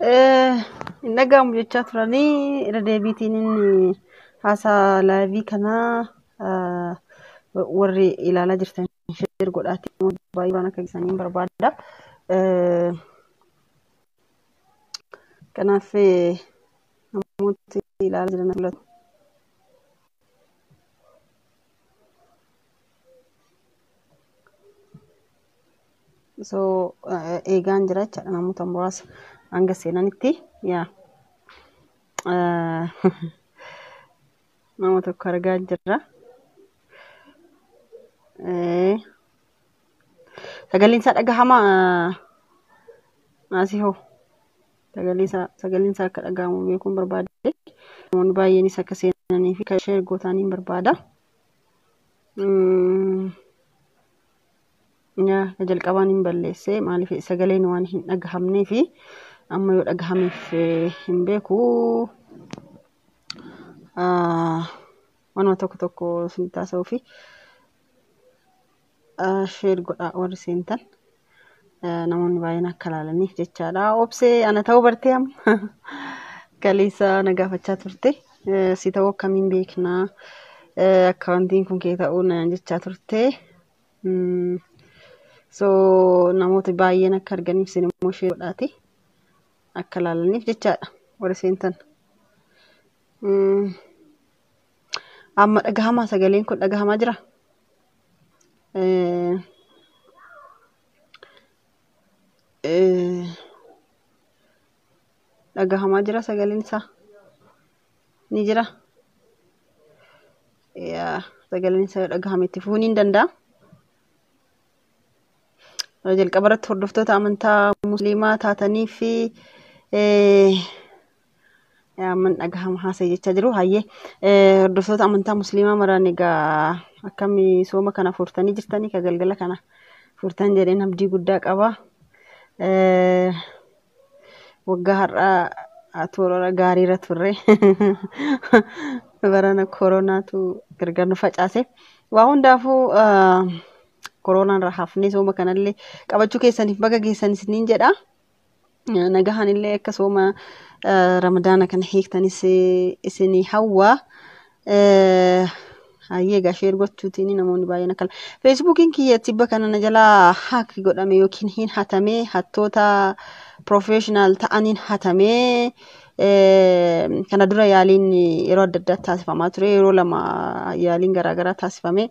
Hin dhaga'amu jechaa turanii irra deebiitiin inni haasaa live kanaa warri ilaalaa jirtan share godhaati baay'ee waan akka geessaniin barbaada. Kanaaf namooti ilaalaa jiran mul'atu. So eegaan jira jechaadha namoota muraasa hanga seenanitti yaa nama tokko argaa jirra. Sagaleen isaa dhagahamaa asii hoo sagaleen isaa akka dhagahamu beekuun barbaade namoonni baay'eenis akka seenanii fi share gootaniin barbaada. Yaa jalqabaan hin balleesse maaliif sagaleen waan hin dhagahamnee fi amma yoo dhagahameef hin beeku. Waanuma tokko tokko isin taasisuu fi share godhaa warri seentan namoonni baay'een akka ilaalaniif jechaadha. Obsee ana ta'uu bartee amma kaleessa na gaafachaa turte si ta'uu akkamiin beeknaa akkaawuntiin kun kee ta'uu na jechaa turte. So namoota baay'een akka arganiif isin immoo share godhaati akka ilaalaniif jechaadha warri seentan. Amma dhagahamaa sagaleen kun dhagahamaa jira? Dhagahamaa jira sagaleen isaa? Ni jira? Yaa sagaleen isaa yoo dhagahame itti fufuu ni danda'a. Jalqaba irratti hordoftoota amantaa musliimaa taatanii fi amman dhagahama haasa'e jechaa jiru. Hayyee hordoftoota amantaa musliimaa maraan egaa akkami sooma kana furtanii jirtanii ka galgala kana furtan jedheen abdii guddaa qaba. Waggaa har'aa toora gaariirra turre barana koronaatu gargar nu facaase. Waa hundaafuu koronaan irraa hafnee sooma kanallee qabachuu keessaniif baga geessan isiniin jedha. Nagahaan illee akka sooma ramadaana kana hiiktanis isinii hawwa. Hayyee egaa share gochuutiin namoonni baay'een akka feesbuukiin kiyya tibba kana na jalaa hack godhame yookiin hin hatame hattoota professional ta'aniin hatame. Kana dura yaaliin yeroo adda addaa taasifamaa ture yeroo lama yaaliin garaagaraa taasifame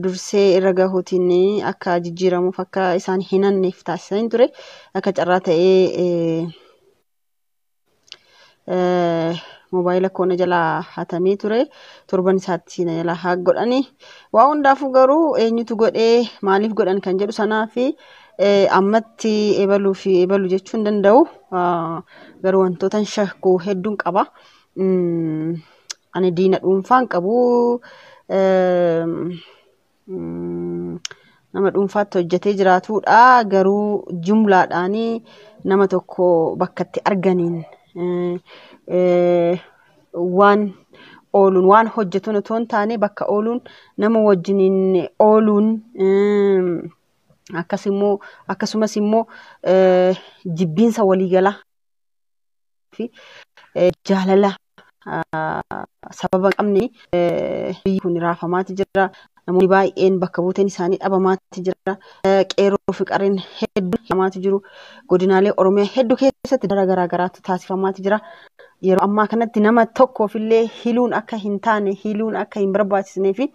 dursee irra gahuutiin akka jijjiiramuuf akka isaan hin hanneef taasisanii ture akka carraa ta'ee moobaayila koo na jalaa hatamee ture torban isaatti na jalaa hack godhani. Waa hundaafuu garuu eenyutu godhee maaliif godhan kan jedhu sanaa fi ammatti ebaluu fi ebaluu jechuu hin danda'u. Garuu wantoota shakku hedduun qaba. Ani diina dhuunfaan qabu. Nama dhuunfaatti hojjetee jiraatudha. Garuu jumlaadhaan nama tokko bakka itti arganiin waan ooluun waan hojjetuun otoo hin taane bakka ooluun nama wajjiniin ooluun akkasumas immoo jibbiinsa waliigalaa fi jaalala sababa hin qabne biyyi kun raafamaati jira. Namoonni baay'een bakka buuteen isaanii dhabamaati jira. Qeerroo fi qarreen hedduun hidhamaati jiru. Godinaalee Oromiyaa hedduu keessatti dara garaa garaatu taasifamaati jira. Yeroo ammaa kanatti nama tokkoof illee hiluun akka hin taane hiluun akka hin barbaachisnee fi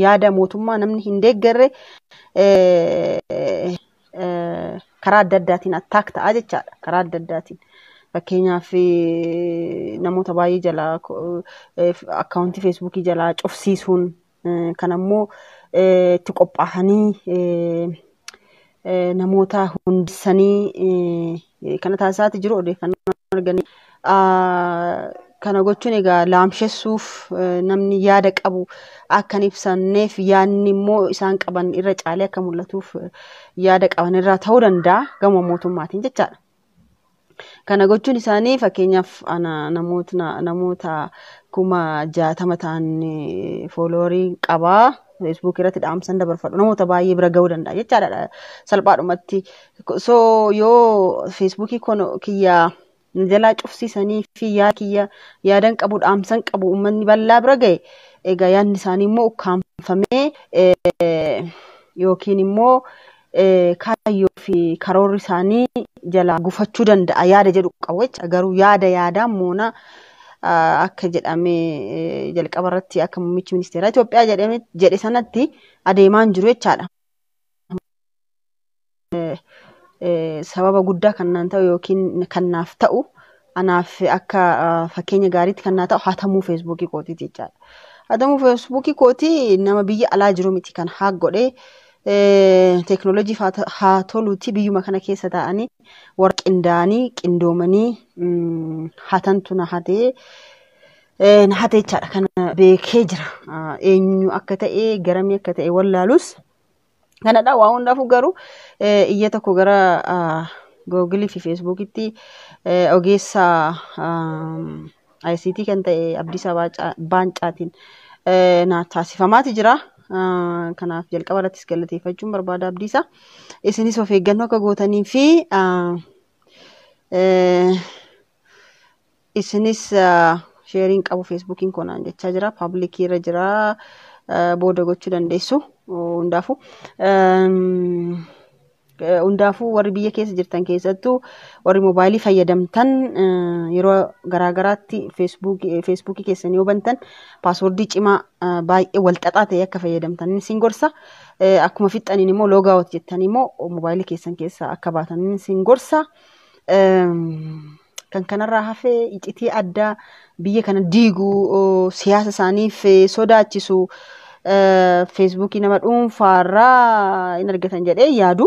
yaada mootummaa namni hin deeggarre karaa adda addaatiin attack ta'a jechaadha. Karaa adda addaatiin. Fakkeenyaaf namoota baay'ee jalaa akkaawuntii feesbuukii jalaa cufsiisuun kan ammoo itti qophaa'anii namoota hundisanii kana taasisaati jiru odeeffannoo arganii. Kana gochuun egaa laamshessuuf namni yaada qabu akka hin ibsanneef yaadni immoo isaan qaban irra caalee akka mul'atuuf yaada qaban irraa ta'uu danda'a gama mootummaatiin jechaadha. Kana gochuun isaanii fakkeenyaaf ana namoota 60,000 ta'an fooloorii qabaa. Facebook irratti dhaamsan dabarfadhu namoota baay'ee bira ga'uu danda'a jechaadha salphaadhumatti. So yoo Facebookii kiyya jalaa cufsiisanii fi yaada kiyya yaadan qabu dhaamsan qabu uummanni bal'aa bira ga'e, egaa yaadni isaanii immoo ukkaamfamee yookiin immoo kaayyoo fi karoorri isaanii jalaa gufachuu danda'a yaada jedhu qabu jecha. Garuu yaada yaadaan moona akka jedhame jalqaba irratti akka muummichi ministeeraa Itoophiyaa jedhe sanatti adeemaa hin jiru jechaadha. Sababa guddaa kan naan ta'u yookiin kan naaf ta'u, anaaf akka fakkeenya gaariitti kan naa ta'u hatamuu Feesbuukii kootiiti jechaadha. Hatamuu Feesbuukii kootii nama biyya alaa jiru miti kan hack godhee, teeknooloojii haa toluuti biyyuma kana keessa taa'anii warra qindaa'anii qindoomanii hatantu na hatee na hate jechaadha. Kana beekee jira. Eenyu akka ta'e, garamii akka ta'e wallaalus kanadha. Waa hundaafuu garuu iyya tokko gara Googilii fi Feesbuukitti ogeessa ICT kan ta'e Abdiisaa Baancaatiin na taasifamaati jira. Kanaaf jalqaba irrattis galateeffachuun barbaada Abdiisaa. Isinis of eeggannoo akka gootanii fi isinis sheeriin qabu Feesbuukiin konaan jechaa jira. Paablikii irra jira. Booda gochuu dandeessu hundaafuu. Hundaafuu warri biyya keessa jirtan, keessattuu warri moobaayilii fayyadamtan, yeroo garaagaraatti Feesbuukii keessan yoo bantan paaswordii cimaa baay'ee walxaxaa ta'e akka fayyadamtan isin gorsa. Akkuma fixxaniin immoo log out jettanii immoo moobaayilii keessan keessa akka baatan isin gorsa. Kan kanarraa hafee iccitii addaa biyya kana diigu, siyaasa isaaniif sodaachisu Feesbuukii nama dhuunfaarraa hin argatan jedhee yaadu.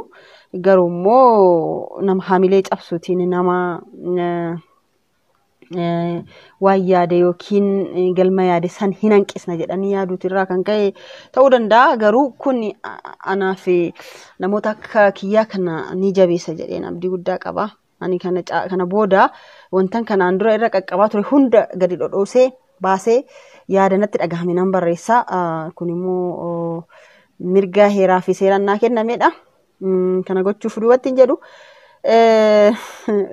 Garuu immoo nama hamilee cabsuutiin nama waan yaade yookiin galma yaade san hin hanqisna jedhanii yaaduutu irraa kan ka'e ta'uu danda'a. Garuu kun anaaf namoota akka kiyyaa kana ni jabeessa jedheen abdii guddaa qaba. Ani kana booda wantan kanaan dura irra qaqqabaa ture hunda gadi dhodhoosee baasee yaada natti dhagahame nan barreessa. Kun immoo mirga heeraa fi seeraan naa kennamedha. Kana gochuuf duubatti hin jedhu.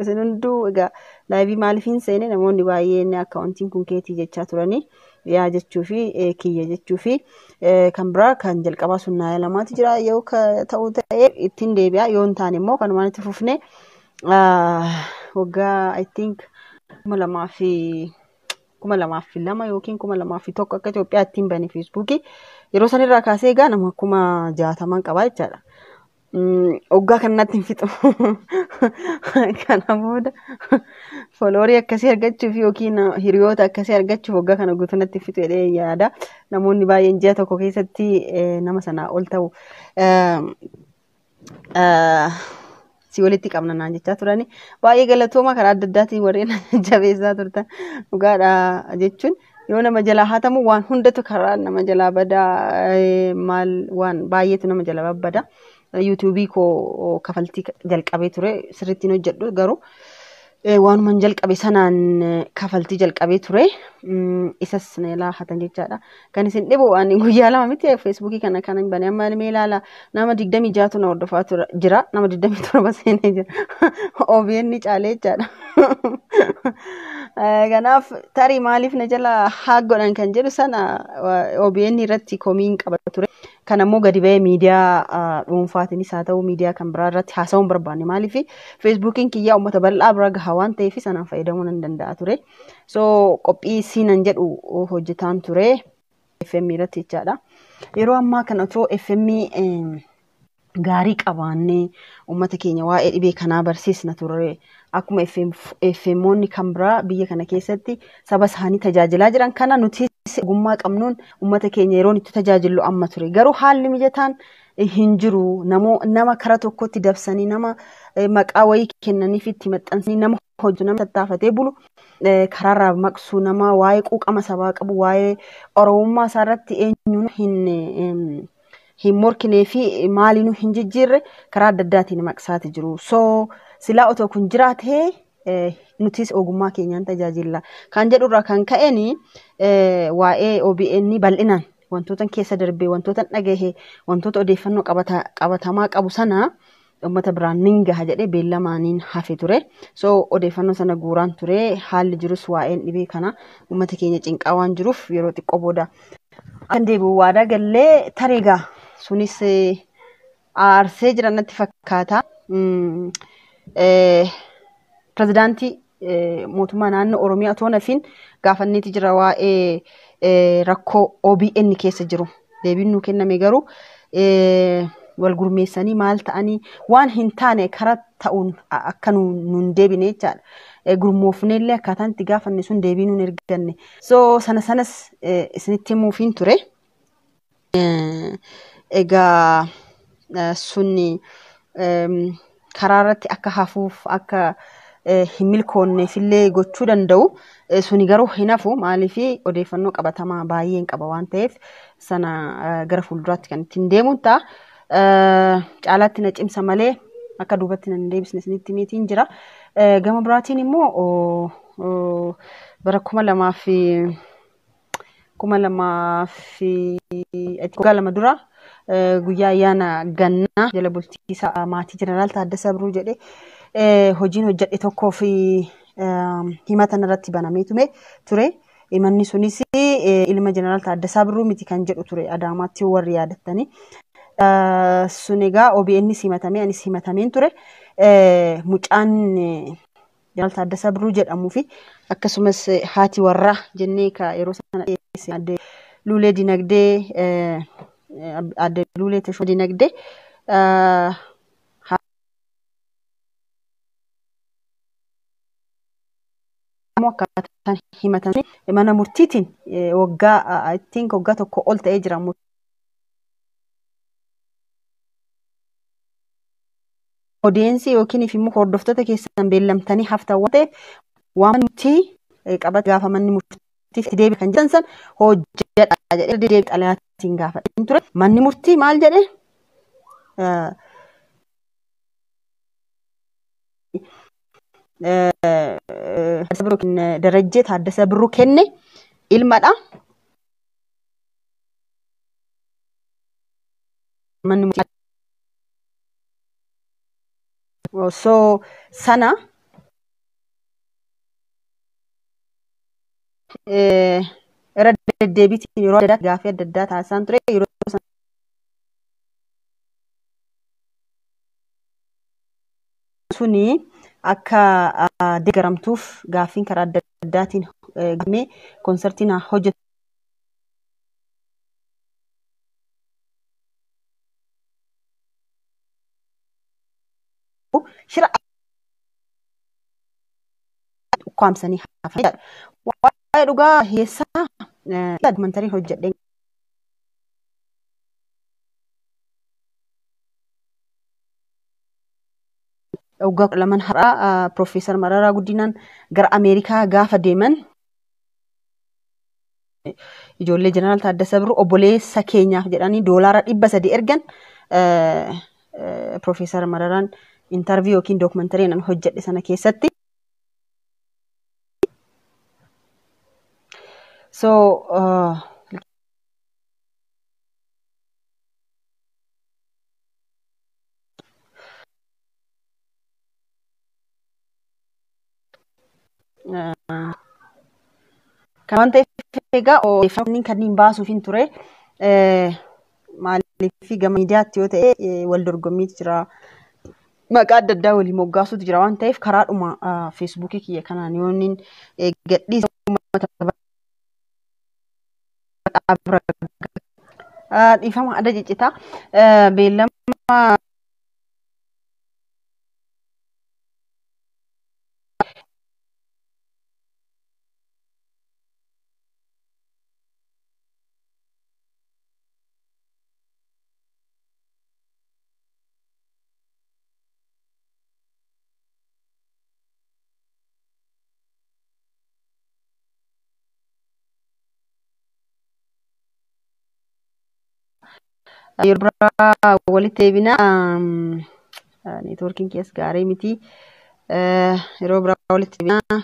Isin hunduu egaa laayivii maaliif hin seene, namoonni baay'een akkaawuntiin kun keetii jechaa turanii, yaa jechuu fi kiyya jechuu fi kan biraa kan jalqabaa sun naa lamaatu jira. Yoo ta'uu ta'e ittiin deebi'a, yoo hin taane immoo kanumaan itti fufne. Waggaa, I think, 2002 yookiin 2001 akka Itoophiyaa ittiin bane Feesbuukii. Yeroo sanirraa kaasee egaa nama 60,000 qabaa jechaadha. Waggaa kanatti hin fixu. Kana booda followerii akkasii argachuuf yookiin hiriyoota akkasii argachuuf waggaa kana guutuu natti hin fixu jedhee yaada. Namoonni baay'een ji'a tokko keessatti nama sanaa ol ta'u si walitti qabna naan jechaa turani. Baay'ee galatooma, karaa adda addaatiin warreen jabeessaa turtan. Dhugaadha jechuun yoo nama jalaa hatamu waan hundatu karaa nama jalaa badaa, maal waan baay'eetu nama jalaa babbada. Yuutuubii koo kafaltii jalqabee ture, sirriitti hin hojjedhu, garuu waanuman jalqabe sanaan kafaltii jalqabee ture, isas na jalaa hatan jechaadha. Kan isin dhibu ani guyyaa 2 miti Feesbuukii kana kan hin bane. Amma mee ilaala, nama 26tu na hordofaa jira, nama 27 seenee jira. OBN caalee jechaadha. Kanaaf tarii maaliif na jala hack godhan kan jedhu sana OBN irratti komiin qaba ture. Kan ammoo gadi ba'ee miidiyaa dhuunfaatiinis haa ta'u miidiyaa kan biraa irratti haasa'uu hin barbaanne. Maaliif? Feesbuukiin kiyyaa uummata bal'aa bira gaha waan ta'eef sanaan fayyadamuu nan danda'a ture. So qophii siinan jedhu hojjetaan ture FM irratti jechaadha. Yeroo ammaa kana otoo FM gaarii qabaannee uummata keenya waa'ee dhibee kanaa barsiisna turre. Akkuma FMoonni kan biraa biyya kana keessatti saba isaanii tajaajilaa jiran kana nuti ogummaa qabnuun uummata keenya yeroo itti tajaajillu amma ture. Garuu haalli mijataan hin jiru. Nama kara tokkotti dabsanii, nama maqaa wayii kennaniif itti maxxansanii, nama hojii nama tattaafatee bulu karaarraa maqsu, nama waa'ee quuqama sabaa qabu, waa'ee oromummaa isaarratti eenyuun hin morkinee fi maaliinuu hin jijjiirre karaa adda addaatiin maqsaati jiru. So silaa otoo kun jiraatee nutis ogummaa keenyaan tajaajilla. Kan jedhurraa kan ka'een waa'ee OBN bal'inaan Wantoota keessa darbee, wantoota dhagahe, wantoota odeeffannoo qabatamaa qabu sana uummata biraan nin gaha jedhee beellamaaniin hafe ture. So odeeffannoo sana guuraan ture. Haalli jirus waa'een dhibee kana uummata keenya cinqaa waan jiruuf yeroo xiqqoo booda kan deebi'u waadaa gallee tareegaa sunis aarsee jira natti fakkaata. Pirezidaantii mootummaa naannoo Oromiyaa otoo nafiin gaafanneeti jira waa'ee rakkoo OBN keessa jiru. Deebiin nuu kenname garuu wal gurmeessanii maal ta'anii waan hin taane karaa ta'uun akka nuun deebine jechaadha. Gurmoofneellee akkaataan itti gaafanne sun deebii nuun erganne. So sana sanas isinitti himuufiin ture. Egaa sunni karaa irratti akka hafuuf akka hin milkoonneefillee gochuu danda'u. Suni garuu hin hafu, maaliif odeeffannoo qabatamaa baay'een qaba waan ta'eef sana gara fuulduraatti kan ittiin deemu ta'a. Caalaatti na cimsa malee akka duubatti na hin deebisne isinitti miitiin jira. Gama biraatiin immoo bara 2002 dura guyyaa ayyaana gannaa jala bultiisa maatii Jeneraal Taaddasaa Birruu jedhee hojiin hojjedhe tokkoo fi himata irratti banamee ture. Himanni sunis ilma Jeneraal Taaddasaa Birruu miti kan jedhu ture Adaamaatti warri yaadattani. Sun egaa OBN himatamee anis himatameen ture. Mucaan Jeneraal Taaddasaa Birruu jedhamuu fi akkasumas haati warraa jennee ka yeroo sana dhiyeesse adde Luulee Dinagdee, adde Luulee Tashoo Dinagdee akkaataan himatan mana murtiitiin waggaa I think waggaa tokko ol ta'ee jira. Odeensi yookiin immoo hordoftoota keessan beellamtanii haftan waan ta'eef waan murtii qabate gaafa manni murtii itti deebi'e kan jedhan san hojjedha jedhee deebi'e xalayaatiin gaafadhe ture. Manni murtii maal jedhe? Darajjee Taaddasaa Birruu kenne ilmadha. Manni murtii so sana irra deddeebiitiin yeroo adda addaa gaaffii adda addaa taasisaan ture yeroo suni akka deeggaramtuuf gaaffiin karaa adda addaatiin gaafamee koonsartiin hojjetu. Shira ukkaamsanii hafan. Waa'ee dhugaa hiyyeessaa dookumantarii hojjedheen waggaa 12 har'aa Piroofeesar Mararaa Guddinaan gara Ameerikaa gaafa deeman ijoollee Jeneraal Taaddasaa Birruu obboleessa keenyaaf jedhanii $300 ergan Piroofeesar Mararaan intarviyuu yookiin dookumantarii nan hojjedhe sana keessatti. So kan waan ta'eef egaa odeeffannoon kanneen baasuuf hin ture. Maaliif gama miidiyaatti yoo ta'e wal dorgommiitu jira. Maqaa adda addaa walii moggaasuutu jira waan ta'eef karaadhuma feesbuukii kiyya kanaan yoo inni gadhiise uummata bira dhiifama adda ciccitaa beellama yeroo biraa walitti deebina. Neetwoorkiin keessa gaarii miti. Yeroo biraa walitti deebina.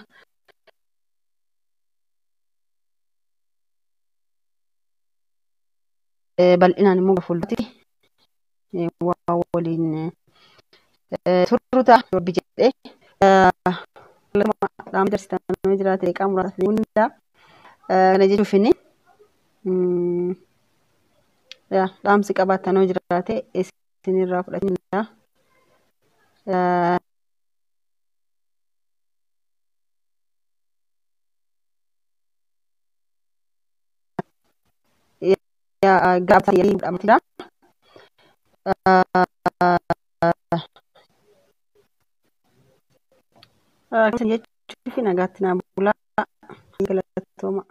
Bal'inaan immoo fuulduratti waa waliin turru ta'a Rabbi jedhee. Dhaamsi dabarsitan yoo jiraate qaama muraasa hundaa kana jechuufini dhaamsi qabaattan yoo jiraate isinirraa fudhachuu danda'a. Gaafata. Jechuun nagaatti naa bulaa, galatooma.